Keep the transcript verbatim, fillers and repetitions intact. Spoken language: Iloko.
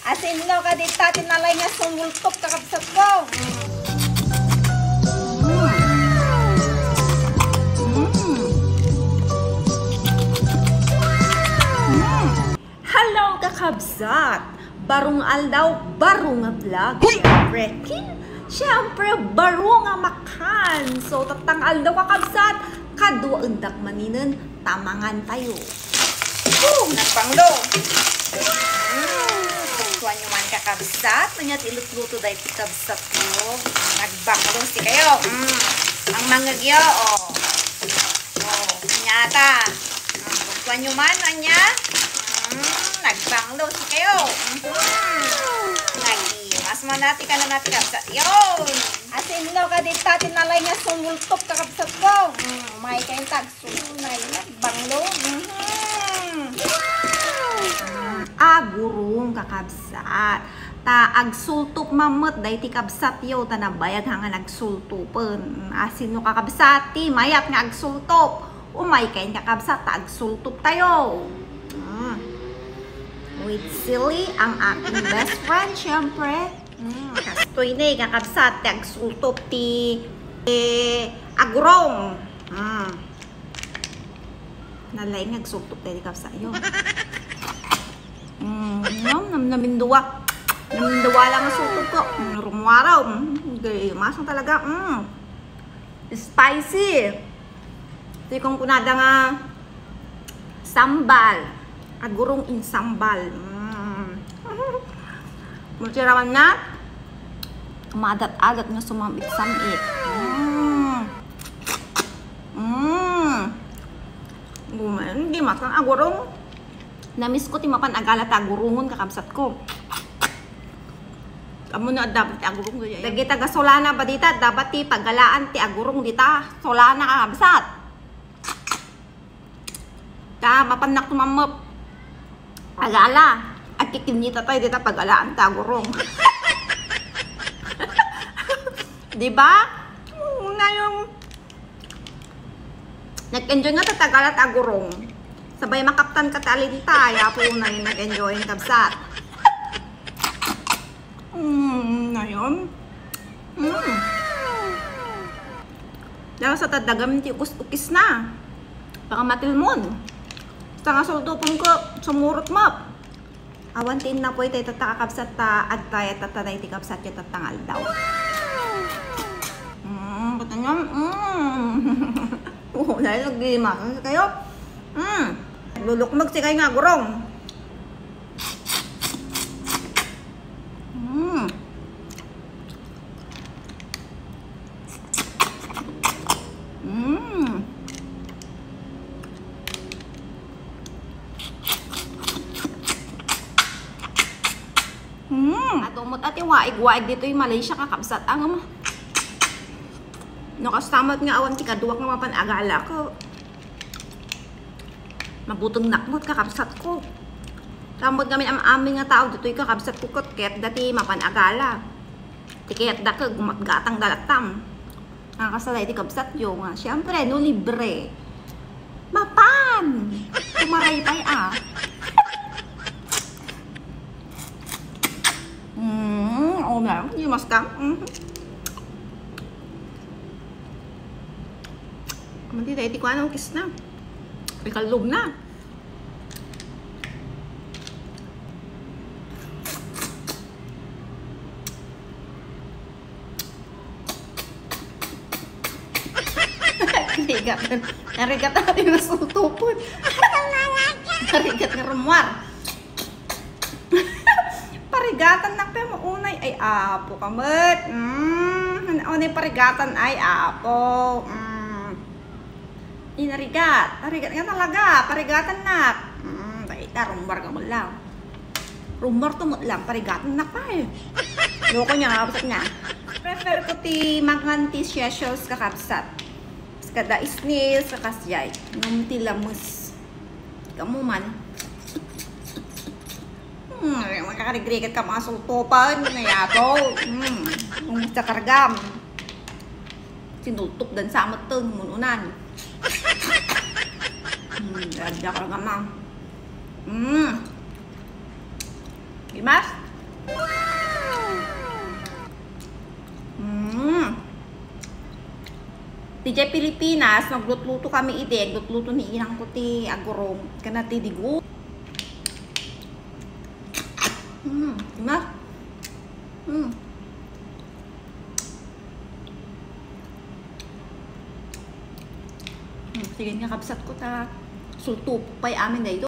Asinno kadi ta ti nalaing nga sumultop, kakabsatko? Mm. Mm. Mm. Hello, kakabsat! Barong aldaw, barong nga vlog. Siyempre, kin-, siyempre, barong nga makan. So, tattang aldaw, kakabsat, kaduaendak maninen ta mangan tayo. Woo! Nagbanglo. Mm. Kuan nyo man, kakabsat. Ania ti ilutluto daytoy, kabsatko? Nagbanglo si kayo. Mm. Ang mangagyo, oh. Oh, nyata. Mm, kuan nyo man, ania? Mm, nagbanglo si kayo. Mm. Nagimas man natin ka na natin, kabsat. Yun. Asinno kadi ta ti nalaing nga sumultop, kakabsatko? Mm, umay kayo tag Sunay, nagbanglo. Mhm. Agurong, kakabsat. Ta agsultop man met daytoy kabsatyo, ta nabayag nga agsultopen. Asinno, kakabsat, ti mayat nga agsultop? Umay kayo, kakabsat, ta agsultop tayo. Mm. With Silly, ang aking best friend, siyempre. Mm, kastoy ni, kakabsat, ti agsultop ti, ti agurong. Mm. Nalaing nga agsultop daytoy kabsatyo. Mm, nam-, nam-, namindua. Namindua lang nga sultopko. Mm, rummuaraw. Mm, di, masang talaga. Mm. Spicy. Ti kunkunada nga sambal. Agurong in sambal. Mm. Magsiraman na. Maadat-adat nga sumambit-sambit. Mm. Mm. Gumayon, di masang agurong. Namiss ko ti mapan agala ta agurongon, kakabsatko. Ammom no adda ti agurong, gaya. Dagita ga Solana ba dita, adda ba ti pagalaan ti agurong dita Solana, kakabsat? Ta, mapannak tumammet. Agala. Agkikinnita tayo dita pagalaan ti agurong. Di ba? Mm, ngayon, nag-enjoy nga ta tagala ti agurong. Sabay makaptan ka ti alintay, apo, unay nag-enjoy, kabsat. Mm, ngayon. Mm. Dahil sa tadagam ti ukis-ukis na. Baka matilmon. Basta nga sultopon ko, sumurot mo. Awan ti innapoy tayo tatta, kakabsat, ta agtay tatta daytoy kabsatyo tattang aldaw. Mm, ba't nyo? Mm. Oo, dahil naglimasan kayo. Mm. Lulukmag si kayo nga agurong. Mm. Mm. Mm. Adu met ti waig-waig ditoy Malaysia, kakabsat. Ang, no, kasta met nga awan ti kaduak nga mapan agala ko. Mabutengnak met, kakabsatko. Tambot kami am-amin nga tao ditoy, kakabsatko, ket kayatda ti mapan agala. Ti kayatda ket gumatgatang da latta. Nga kasta daytoy kabsatyo nga, siyempre, no libre, mapan! Umaray pay, ah. Mm, oo na, di mas ka. Mm. Mati daytoy kuan, ukis na. Ikallog na. Narigat. Narigat ang ating nasultupon. Narigat nga rummuar. Parigatannak pay maunay. Ay, apo ka met. Mm, unay parigatan. Ay, apo. Mm. Inarigat. Arigat nga talaga. Parigatannak. Mm, dayta, rummuar ka met lang. Rummuar to met lang. Parigatannak pay. Loko niya, kakabsat niya. Prefer ko ti mangan ti seychelles, kakabsat. Kada snails, kakasdiay. Ngem ti lames. Kamu man. Hmm, makakarigrigat ka mga sultupan, nga yato. Hmm, kung sa kargam. Sinultok dan sa amat to, numununan. Hmm, radya ka nga, ma. Hmm. Dimas? Mm. Didiay Pilipinas, naglutluto kami idi, naglutluto ni inang ko ti agurong, ken ti digo. Mm, na. Mm. Mm, sige nga, kabsat ko ta. Sultupok pay amin dayto.